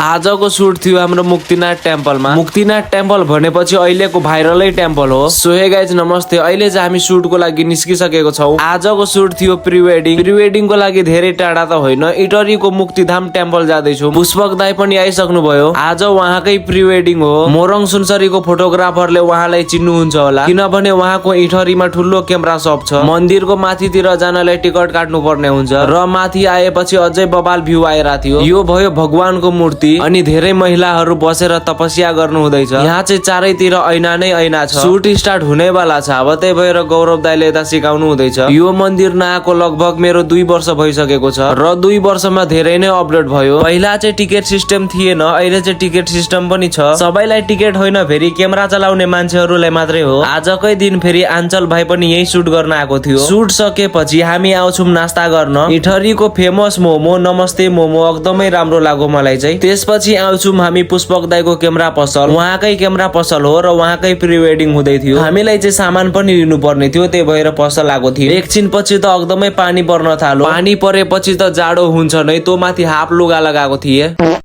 आजको सुट थियो हाम्रो मुक्तिनाथ टेम्पलमा। मुक्तिनाथ टेम्पल भनेपछि अहिलेको भाइरलै टेम्पल हो। सो हे गाइज नमस्ते, अहिले चाहिँ हामी सुटको लागि निस्किसकेको छौँ। आजको सुट थियो प्री वेडिङको लागि धेरै टाढा त होइन, इटरीको मुक्तिधाम टेम्पल जाँदैछु। पुष्पक दाई पनि आइसक्नु भयो। आज उहाँकै प्री वेडिङ हो। मोरङ सुनसरीको फोटोग्राफरले उहाँलाई चिन्नुहुन्छ होला, किनभने उहाँको इटरीमा ठुलो क्यामेरा सप छ। मन्दिरको माथितिर जानलाई टिकट काट्नु पर्ने हुन्छ र माथि आएपछि अझै बबाल भ्यू आइरहेको थियो। यो भयो भगवानको मूर्ति अनि धेरै महिलाहरू बसेर तपस्या गर्नु हुँदैछ। यहाँ चाहिँ चारैतिर ऐना नै ऐना छ। सुट स्टार्ट हुनेवाला छ अब, त्यही भएर गौरव दाइले यता सिकाउनु हुँदैछ। यो मन्दिर नआएको लगभग मेरो 2 वर्ष भइसकेको छ र 2 वर्षमा धेरै नै अपडेट भयो। पहिला चाहिँ टिकट सिस्टम थिएन, अहिले चाहिँ टिकट सिस्टम पनि छ। सबैलाई टिकट होइन, फेरि क्यामेरा चलाउने मान्छेहरूलाई मात्रै हो। आजकै दिन फेरि आञ्चल भाइ पनि यही सुट गर्न आएको थियो। सुट सकेपछि हामी आउँछौँ नास्ता गर्न। इटरीको फेमस मोमो नमस्ते मोमो एकदमै राम्रो लाग्यो मलाई चाहिँ। त्यसपछि आउँछौँ हामी पुष्पक दाइको क्यामेरा पसल। उहाँकै क्यामेरा पसल हो र उहाँकै प्री वेडिङ हुँदै थियो। हामीलाई चाहिँ सामान पनि लिनु पर्ने थियो, त्यही भएर पसल आएको थियो। एकछिन पछि त एकदमै पानी पर्न थाल्यो। पानी परेपछि त जाडो हुन्छ नै, त्यो माथि हाफ लुगा लगाएको थिएँ।